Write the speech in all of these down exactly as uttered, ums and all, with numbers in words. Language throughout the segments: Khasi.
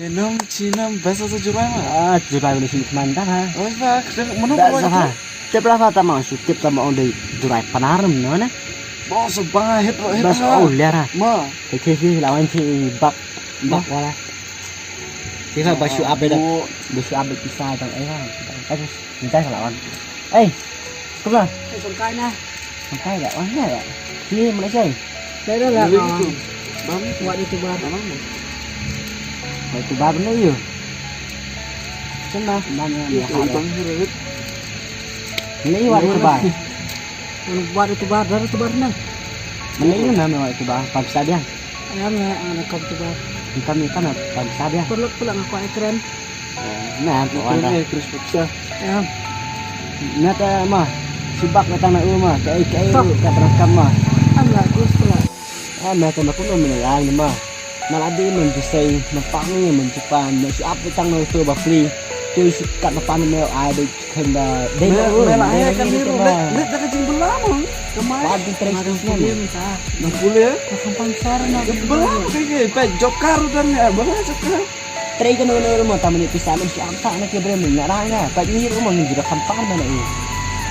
Nam chi nam bas sa jurai ma. Ah, jurai ni sini kemana dah, ha? Oh, ba, mano ba sa, ha? Tip lah, ha, tama, su tip tama on dei jurai Panar no, ne? Bos ba het, het. Bas, oh, liar, ha. Ma. Ke, ke, ke, lawan si bak, bak wala. Kita ba su abe dah. Ba su abe kisah tang, eh, ha. Minta salah wan. Eh, kumno? Eh, songkai na. Songkai dah, wan dah. Ni Malaysia. Dah, dah, dah. Bang. Buat itu bar. Bang. Buat itu bar mana you? Sana, mana ni? Bang, ni buat itu bar. Buat itu bar, dah itu bar na. Mana you nama buat itu bar? Paksa dia. Ayam ya, ada kau itu bar. Kami kan paksa dia. Perlu pula ngaku ekran. Na, tu wan dah. Kris paksa. Ya. Na ta ma, sibak datang na uma, kai kai ka terangkan ma. Am lah, gus pula. Ah, na ta na pun menang ni ma. Na ladi men bisai, men pangi, men Japan, men si ap datang na tu bapli. Tu si kat na pan me ai dei kenda. Dei me na me la ai kan ni ru le le dah ka jing bela mo. Kemai. Pad di terus ni. Na kuliah. Ka kampung sar na. Bela kai kai, pa jokar dan ya, bela jokar. Trei ka no no mo ta mani pisa men si am ta na ke bre men na ra na. Pa ni ru mo ni jira kan pan na ni.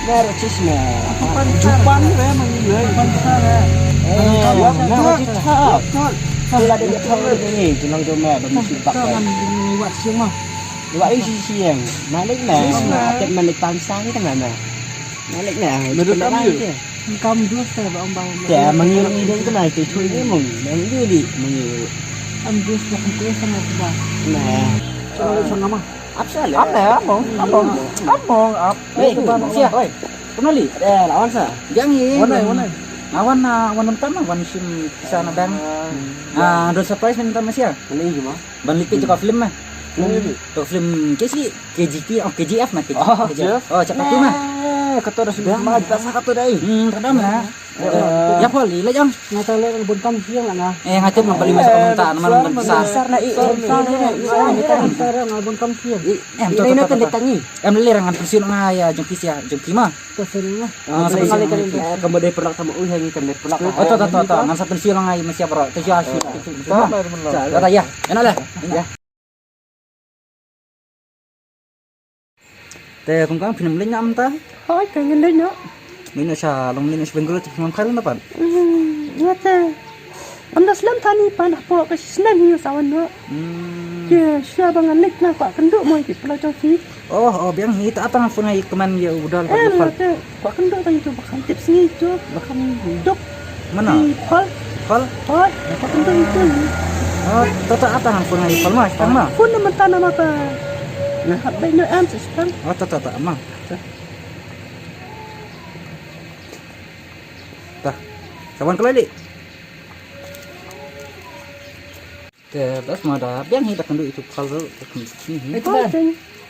Na ro chis na. Pan Japan re mo ni le. Pan sa re. Eh, na ro chis ta. Tu la de ta ni tu nang do me ba mi si bak. Ka man ni wat si mo. Wa i si si yang. Na lek na. Tet man lek pan sa ni ta na. Na lek na. Me do kam yu. Kam dus te ba om ba. Te mangi mangi dei kena te chui ni mung. Mangi di mangi. Am dus ba kan te sama ba. Na. Cuma sama ma. Ap sa le. Ap le, ap mong, ap mong. Ap mong, ap. Eh, sia. Oi. Kenali. Eh, lawan sa. Jang i. Wan ai, wan ai. Awan na wan tam wan sim sa na dang. Ah, do surprise ni tam sia. Ni ma. Ban lipit jaka film mah. Jaka film ke si K G P, oh, K G F mah, K G F. Oh, K G F. Oh, cakap tu mah. Eh, kata dah sudah mah, dah sah kata dah. Hmm, kata mah. Ya, Paul, ila jang. Ngata le bun kam siang lah. Eh, ngata mah bali masa minta nama ban besar. Besar na i. Besar na i. Besar na bun kam siang. Em, tu, tu, tu, tu. Em, le rangan pensiun nga ya jong kisia, jong kima. Ka seri nga. Ah, sama kali kan. Kamu dei perlak sama u yang ikan dei perlak. Oh, to, to, to, to. Ngan sa pensiun lang ai masih apa? Terima kasih. Kata ya. Enak lah. Ya. Te kum kam phin ym leit noh mynta? Hooid, kan ngin leit noh. Leit noh sha, long leit noh sha Bangalore te phim wan phai noh pat? Hmm, nga te. Ym da slem than hi pat, hapoh ka shisnem hi sa wan noh. Hmm. Te shuwa ba ngan leit nga kwah kynduh mo ïa ki paralok jong phi. Oh, oh, biang hi, ta ap tang phone nga ïa kmen ïa u Dol. Eh, nga te kwah kynduh tang ïa tu ba kham tip sngi tu, ba kham duk. Mano? Ïa Paul. Paul? Paul, kwah kynduh ïa tu. Oh, to, to, ap tang phone nga ïa Paul ma, tang ma. Phone na mynta na ma pa. Nga hap beit noh em sa sdang. Oh, to, to, to, ma. To. Ta. Sa wan kloi lei. Te bas ma da biang hi da kynduh ïa tu Paul ruh.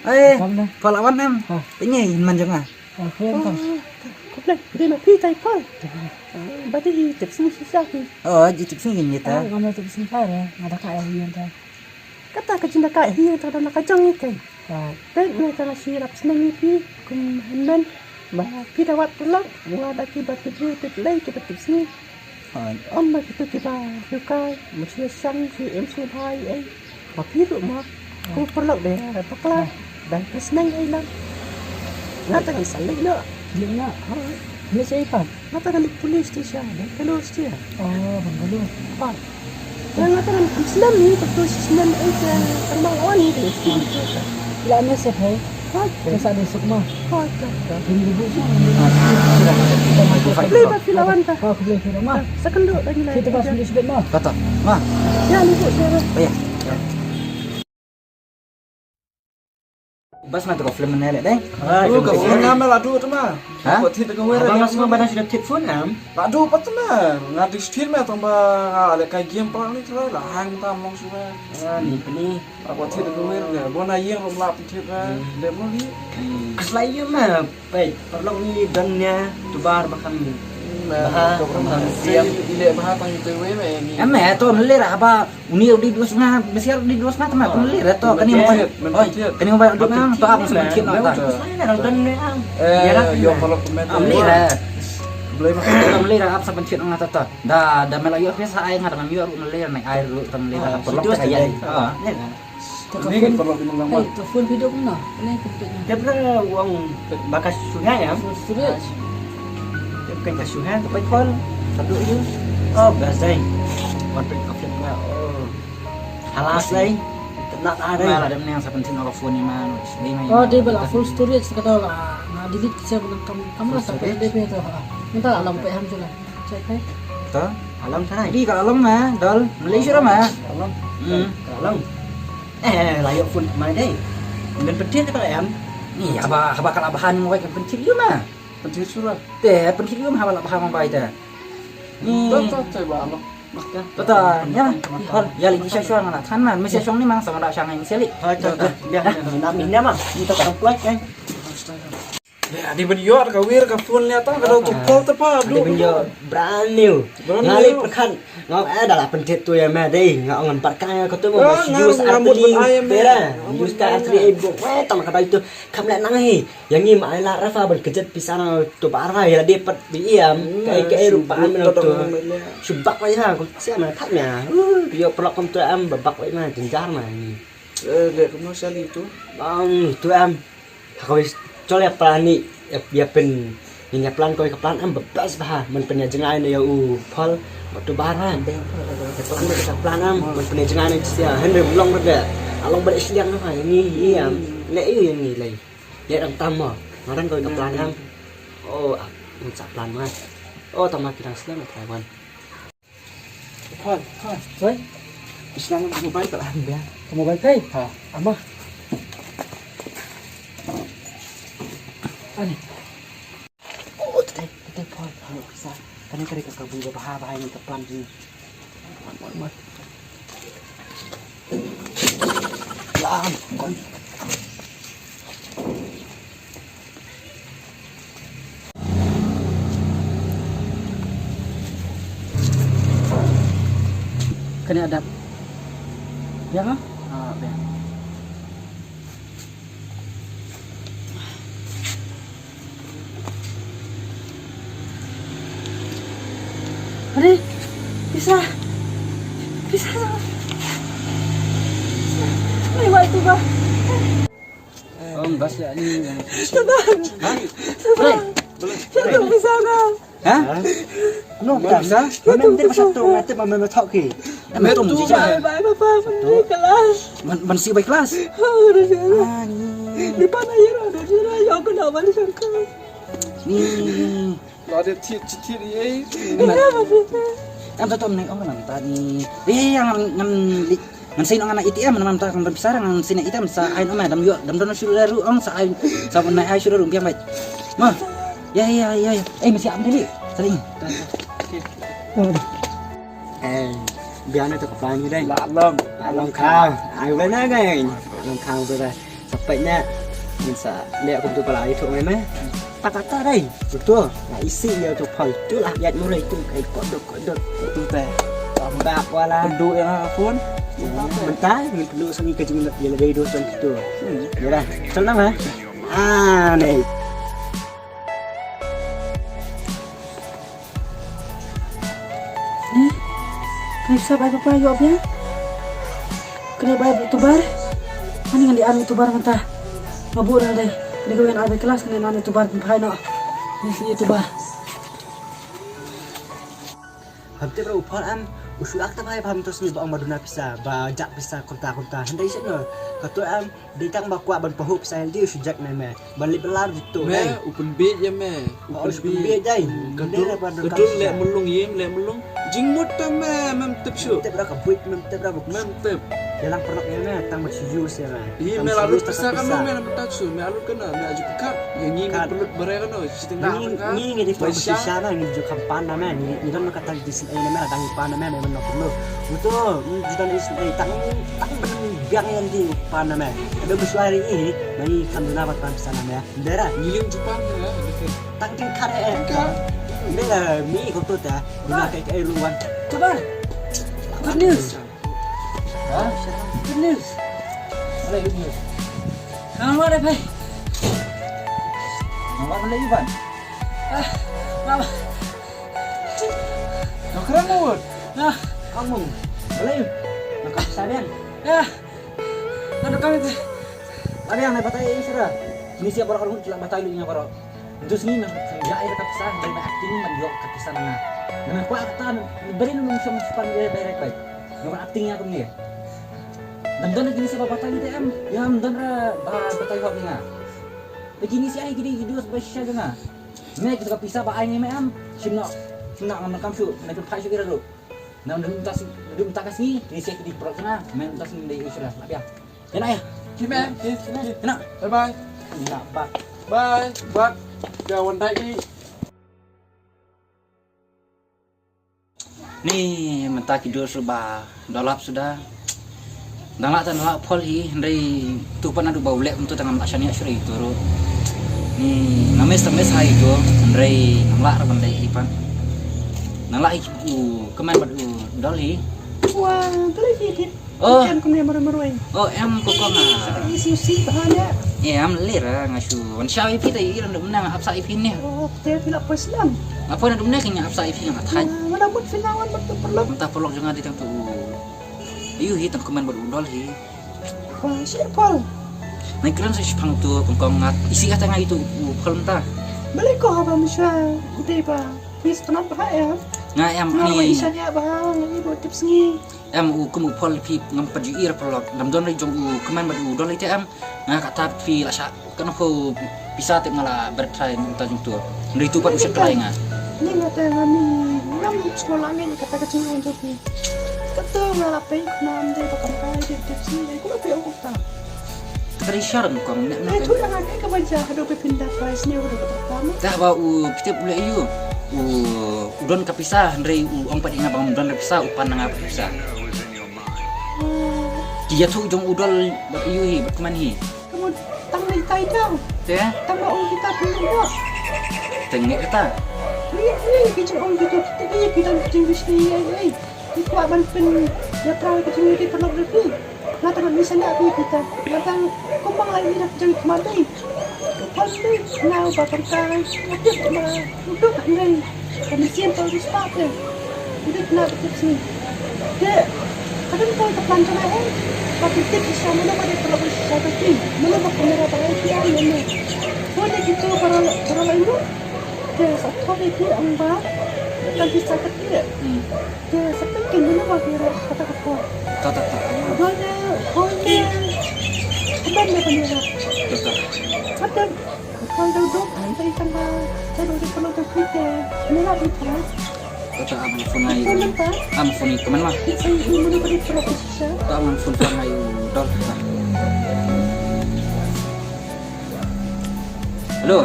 Eh, Paul, Paul, wan em. Te ngi man jong nga. Khublei, dei ma phi tai Paul. Ba dei i tip sngi shisha phi. Oh, i tip sngi ngi ta. Ngam tip sngi pha re, nga da ka ïa hi ta. Kata ka jingdakaid hi ïa ka dang ka jong i keiñ. Peit ne ka la shi rap sneng ïa phi kum hynmen ba phi da wad paralok, wad da ki ba tip ïa tip lei ki ba tip sngi. Ym ba kito ki ba hikai, ma shu shang shu im shu bha ei. Ba phi ruh ma, ko paralok de bakla, dang ka sneng ei lang. Nga ta kan sa leit noh. Leit noh. Leit sa ei pat? Nga ta kan leit police station, Bangalore station. Oh, Bangalore. Pat. Nga ta kan slem ni, tu snem ei te kan ma wan ni. La ne se hai. Pat. Ka sa de suk ma. Pat. Ni bu ma. Khublei ba phi la wan ta. Khublei phi ma. Sa kynduh da ngi la. Kita bas ni sbet ma. Kata. Ma. Ya ni bu sera. Ya. Bas na tu ka film ne le dei. Ka film nga me la du tu ma. Ha? Ko thit ka wer. Abang mas ma bana sudah thit phone am. La du pat ma. Nga di thit me tang ba nga le ka game pa ni tu la hang ta mong suwa. Ah, ni pli. Ko thit ka wer le. Bona yeng rum la thit le. Le mo ni. Keslai ïa ma. Peit, paralok ngi don nia tu bar ba kham bha, ba kham siam. Ile bha tang itu wei me ni. Em, eh, to mele ra ba uni udi dus nga, mesiar udi dus nga tama mele ra to kani mo. Oi, kani mo ba udi nga to ap sa kit na ta. Lai na don ne am. Eh, yo paralok me. Mele ra. Boleh mah. Mele ra ap sa kit na ta ta. Da, da mele yo pesa ai nga ta mele ru mele ra nai ai ru ta mele ra paralok ta ya. Ah, ya. Ka phone, ka phone video kumno? Dep la wang ba ka shu hang em. Full storage. Dep kan ka shu hang ka pai call. Ka duk ïa. Oh, ba zai. Wan pek ka phone ma. Oh. Halas lai. Kena ada. Ma la dem nang sa penting ka phone ni ma. Oh, dei ba la full storage ka dei la. Nga delete sa ba kam kamera sa dei ba tu. Minta alam pe ham sula. Check hai. To, alam sana. Di ka alam ma, dal. Malaysia ma. Alam. Hmm. Alam. Eh, la ïoh phone ma dei. Ngan pynthir kata em. Ni haba haba ka la bahan mo kan pynthir ïa ma. Pynthir sura. Te pynthir ïa ma haba la bahan ma bai te. Ni. Tata te ba lo. Tata ya. Hol ya li sha shong na than man. Mesti shong ni mang sama da shang yang seli. Hai tata. Ya. Minam minam ah. Ni tata plek kan. Ade ban ïoh ka wir ka phone leh ta ka dau tu pol ta pa. Ade ban ïoh brand new. Nga leh pyrkhat nga eh da la pynthit tu ïa me dei nga ong ngan pat ka ka tu mo. Use ar teli tera. Use ka ar teli ai bok weh tam ka dau tu. Kam leh nang hi. Yang ngi ma ai la rafa ban kejat pisa na tu bar wa ïa dei pat bi iam. Ka ai ka ai rupa an men tu. Shubak wa ïa ko sia ma that mia. Ïoh pelok kum tu am babak wa ma jenjar ma ni. Eh leh kum no sali tu. Bang tu am. Ha kawei chol ïa plan ni ïa pyn ngin ïa plan kawei ka plan am ba best bha man pyn ïa jngai ne ïa u Paul ba tu bar ha. Ïa plan ne ka plan am man pyn ïa jngai ne sia hynrei long rede. Along ba sliang noh ha ïa ngi ïa am. Le ïa ngi lei. Ïa dang tam mo. Ngaran kawei ka plan am. Oh, ah, ngan sa plan ma. Oh, tam ma ki dang sliang Taiwan. Paul, Paul. Oi. Isnang mobile ka lah ambil. Ka mobile kai? Ha. Ama. Ani. Oh, tete, tete Paul. Ano kisa. Kane kare ka kabu ba ha ba ini ka plan ni. Mon, mon, mon. Lam, kon. Kane adap. Ya ka? Ah, ya. Aduh, bisa. Bisa. Ini waktu bah. Oh, bas ya ni. Sabar. Hah? Sabar. Satu bisa dah. Hah? No, bisa. Memang dia satu ngatur memang talk ke. Memang tu mesti. Bye bye bye bye. Kelas. Man man si bai kelas. Oh, dah jalan. Ani. Di mana ya? Dah jalan. Ya aku nak balik sangka. Ni. Lo ada tit tit ye. Em ta tom nai ong ngan ta ni. Eh yang ngan ngan sai nong anak A T M ngan ta kan pisa ngan sai na A T M sa ai nong dam yo dam don shu ru ong sa ai sa nai ai shu ru biang bai. Ma. Ya ya ya ya. Eh mesti am dili. Saling. Eh, biang na tu ka plan ni dai. La long. La long kau. Ai wena dai. Long kau tu dai. Sampai nya. Min sa leh kum tu pala ai tu ngai me. Tak kata dai. Betul. Na isi ya tu pal. Tu lah yat murai tu kai kodok kodok. Tu teh. Tambah wala. Pendu yang phone. Bentar, ni perlu sami ka jingin ya lagi dua tahun tu. Ya dah. Tenang lah. Ah, ni. Ni, kane pisa bai papa ïoh biang. Kane bai tubar. Ani ngan di an tubar mynta. Nga buh na dei. Kane ka wen ai bai kelas kane ngan tubar pynphai noh. Ni sini tubar. Ham tip ra u Paul am u shu ak ta bai pam tos ni ba ong ba duna pisa ba jak pisa kunta kunta. Hynda isip no. Ka tu am Dei tang ba kwah ban pahuh pisa L D u shu jak ne me. Ban lip lar jito me dai. U pynbeit ïa me. U pynbeit dai. Ka dur ka dur leh melung ïem leh melung. Jingmut te me mem tip shu. Tip ra ka buit mem tip ra ba mem tip. Ïa lang pernok ïa me tang ba shu use ïa me. Ïa me la lut pisa ka me me na mynta shu me la lut ka na me aju pekat. Ïa ngi me pelut berai ka no. Ngi ngi di pynbeit shisha na ngi ju kam pan na me ngi don ka tang di sien ai na me la dang pan na me me mynno pynno. Uto ngi ju don di sien ai tang tang biang ïa di pan na me. Ada beswari i ngi kam duna pat pan pisa na me. Dera ngi lim ju pan na me. Tang ting khat eh. Dera mi ko to ta. Duna kai kai ruan. Sabar. Good news. Ha? Good news. What good news? Come on, what have I? What will you want? Ah, Mama. No keren mo. Ah. Kamu. Boleh. Nak sabian. Ya. Ka ka. Are ïa nga batai ïa i shuwa. Ni siap baroh arngut ki la batai lut ïa nga baroh. Ntu sngi nang kham ïa ai ka pisa, dei na acting ban ïoh ka pisa na nga. Nang kwah kata, beri nang shong span ïa direct bai. Nang acting ïa kumne. Dang don kine siap ba batai lut em. Ïa dang don ra ba batai hok ïa nga. Te kine siap ai kine ki dos ba shisha jong nga. Ne kita ka pisa ba ai ngi me em. Shim noh. Shim noh ngam kam shu. Na pynphai shu ira ruh. Nang dum tas dum tas ni, ni sek di prok na, men tas ni dei Israel. Abia. Ina ya. Kime, kime. Ina. Bye bye. Ina bak. Bye. Bak. Ga wan dai i. Ni mynta ki dur suba dolap suda. Dang lah tan lah phol hi, hynrei tu pan adu ba u leh kumtu tang ngam lah shaniah shuh ri tu ruh. Ni ngam mes ta mes hai tu, hynrei ngam lah ra ban leh hi pan. Nang lah hi u kmen bad u dol hi. Wah, tu leh hi. Oh. Kan kumne maru maru ai. Oh, em ko ko nga. Sa ka isi usi bahan ya. Em le ra nga shu. Wan sha ipi ta i ran dum na nga hap sa ipi ne. Oh, te phi la poi slam. Nga poi na dum ne ka nga hap sa ipi nga thai. Mana mut phi na wan bad tu perlok. Mynta perlok jong nga di tang tu. Ayu hi tang kmen bad u dol hi. Wah, shi pol. Nai kren sa shipang tu kong kong ngat. Isi kata ngai tu u pol mynta. Balik ko haba misha. Utai ba. Pis penat ba ya. Nga em ni. Nga wan isa ya ba. Ngai bo tips ngi. Em u kum u pol phi ngam pat ju ir pol. Ngam don ri jong u kmen bad u dol ite em. Nga kata phi la sha kan ko pisa te nga la ber trai mynta jong tu. Ri tu pat u sha trai nga. Ni nga te nga ni ngam sngol angen kata ka jingong jong phi. Kata nga la pei nam de ba kam kai de de si ko la pei ong ta. Kata ri sharon kong ne. Ai tu nga kai ka baja hado pe pinda price ni hado ka tam. Dah ba u pitip le yu. U u don ka pisa hynrei u ong pat ina ba ngam don ka pisa u pan na nga pisa. Ki ïathuh jong u dol bad ïu hi bad kmen hi. Kamu tang dei tai tang. Te? Tang ba ong kita pun ong. Te ngi kata. Ni ni ki jong ong kita. Te ki ki tang jing di sini ai ai. Ki kwah ban pyn ïa pra ki jong di pernok di. Nga tang ni senda ki kita. Nga tang kumbang lai ni dak jong kemati. Pasti nau ba tang kai. Ngi duk ngi. Kami siam tau di spot eh. Ngi duk na betul sini. Dek. Kadang kau ke plan kena eh. Tapi tik di sana mana pada perlu bersisa tapi. Mana bak kamera tak ada dia mana. Boleh kita para para lain tu. Dek, satu kali dia amba. Kan bisa kecil. Hmm. Dek, satu kali mana bak kamera kata kata. Tak tak tak. Boleh, boleh. Kembali kamera. Tak tak. Kata. Kong dau duk, sa ikan ba, sa dau duk pernah duk kita. Ini lah duk pernah. Kata am phone ai. Phone apa? Am phone ai, teman lah. Sa ini mana pada pernah bisa. Kata am phone phone ai, dor. Hello.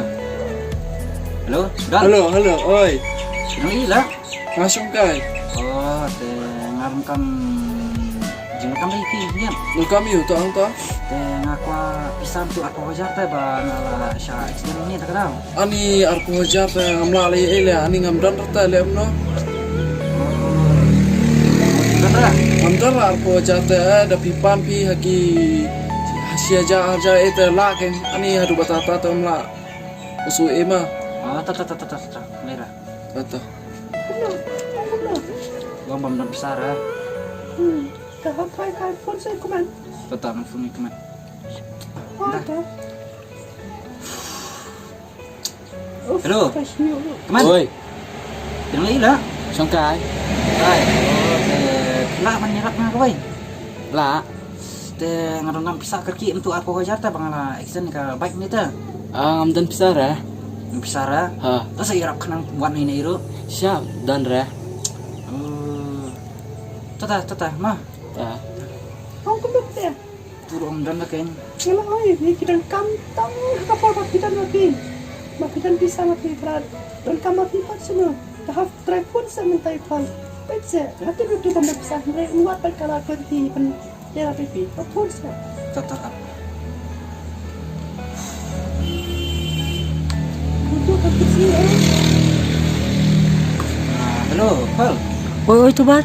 Hello, dor. Hello, hello, oi. Nang i lah. Nga shong kai. Oh, te nga ruh kam jingruh kam ïa phi ngiat. Ruh kam ïa u to ang to. Te nga kwah pisa tu arphew hajar te ba nga la sha accident ni ta ka dang. Ani arphew hajar te ngam lah leh ei leh, ani ngam don te leh kumno. Oh. Don ra? Ngam don ra arphew hajar te, eh, da phi pan phi ha ki shi hajar hajar ei te lah kein ani haduh ba ta ta te ngam lah. Usu ei ma. Ah, ta ta ta ta ta ta. Leh ra. Ta ta. Bam bam dam besar eh. Hmm. Ka hap kai kai phone sa i kmen. Pata nang phone i kmen. Dah. Hello. Kmen. Oi. Yang lagi lah. Sangkai. Kai. Oh, eh, lah man nyerap nga kawai. Lah. Te nga don pisa kyrkieh mynta arphew hajar te ba nga la accident ka bike ni te. Ah, ngam don pisa re. Ngam pisa re? Ha. Te sa ïarap khnang wan ine i ruh. Sha don re. Oh. Tata, tata, ma. Ta. Ong kumno te? Tu ruh ngam don da kein. Ngi la oi, ni ki donkam tang ha ka por ba ki don ma phi. Ba ki don pisa ma phi, ba donkam ma phi pat shuh. Te hap trai phone sa mynta i phone. Peit sa, hati ruh tu ban da pisa hynrei wat ban kala kynti ban ïa la pipi. Hap phone sa. Ta ta ta. Utu ka pisi eh. Ah, hello, Paul. Oi, oi, tu Bar.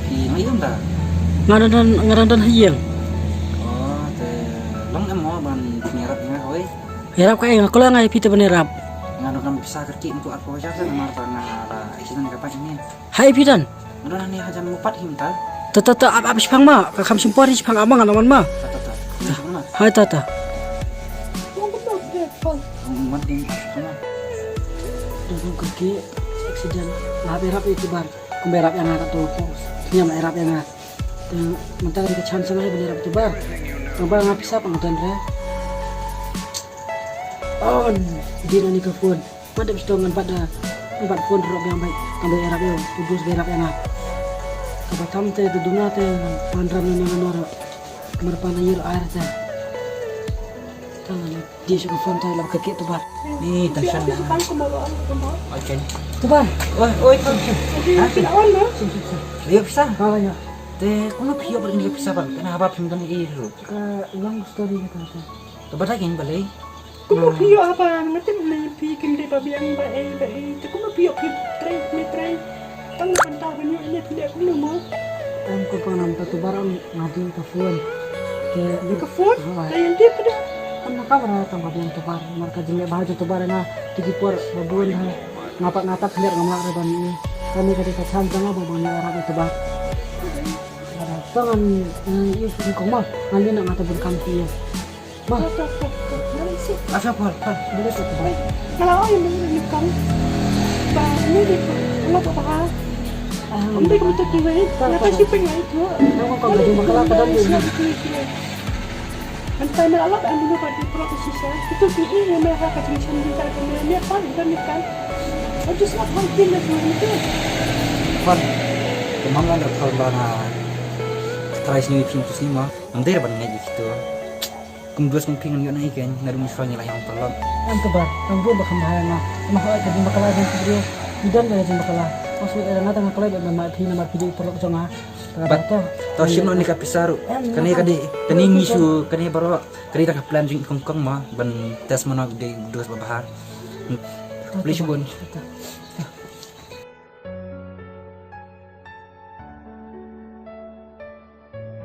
Phi nang ïa um ta? Nga don, nga don, don ha ïing. Oh, te long em mo ban pynïarap ïa nga, oi. Ïarap kaei, nga kwah ngai phi te ban ïarap. Nga donkam pisa kyrkieh mynta arphew hajar te namar ba nga la accident ka bike ni. Hai phi don. Nga don hangne hajan Mopat hi mynta. Ta ta ta ap ap shipang ma, ka kham shim por hi shipang ap ma nga nang wan ma. Ta ta ta. Hai tata. Wan ding. Dong ka ki accident. Lah berap itu bar. Kumbe rap yang ada tu. Nyam erap yang ada. Mentang di kechan sangai beli rap tu bar. Abang ngapi sap nonton re. On. Di nani ka phone. Pat dep stong ngan pat da. Ngan pat phone rok yang baik. Kan baik erap yo. Pudus baik erap yang ah. Kaba tam te duduna te. Pandram ni ngan nor. Merpan ayir air te. Tangan dia suka phone te lap kekek tu bar. Ni tension dah. Kan kumaro an kumaro. Okay. Tu bar. Oi, oi, tension. Hah? Sila on no. Dia bisa. Ah ya. Te kumno phi ïoh ba ring ïa pisa ba, kane haba phim don i ruh. Ka long story kata. To ba daging balei. Kumno phi ïoh haba nga tip me phi kim dei ba biang ba ei ba ei. Te kumno phi ïoh phi trei me trei. Tang na kanta ba nyu ne phi le kumno mo. Em ko ko nam ka tu barang ngadi ka phone. Ke ni ka phone. Ka yang tip pada. Kam na ka bara tang ba biang tu bar. Mar ka jingle ba tu bar na tiki por ba bun ha. Ngapa ngata khliar ngamla re ban ni. Kami ka dei ka chance nga ba ban ni orang itu ba. Tangan, eh, iya sih kong ma. Ngali nak ngata bun kam ti ya. Ma. Asa pal pal. Boleh tu ba. Kalau ai ni ni kong. Ba ni ni kong. Kalau ba ba. Ah, ambil kamu tu kiwai. Ngata si peng ai tu. Nang kong ka dei makala ka dam ni. Mynta me la lap em, mano ba ki prok ki shisha. Kito ki i me ha ka jingshem jingtah ka me, me pan ka me kan. I just want one thing that you want to do. Pan. Kumang la da kal ba nga try sni phi tu sni ma. Ngam dei ban ngai kito. Kum duas kum phi ngan ïoh na i ken, na dum shuwa ngi la yang talon. Em ka bar, tang bu ba kham bahaya na. Ma hoi ka jing bakala jing kibrio. Ni don ba jing bakala. Pas ni era na tang bakala ba ma phi na ma phi di prok jong nga. Bat to shim noh ni ka pisa ruh. Kane ka dei, kane ngi shu, kane baroh, kane da ka plan jong i kong kong ma ban test mano dei dos ba bha. Please bun.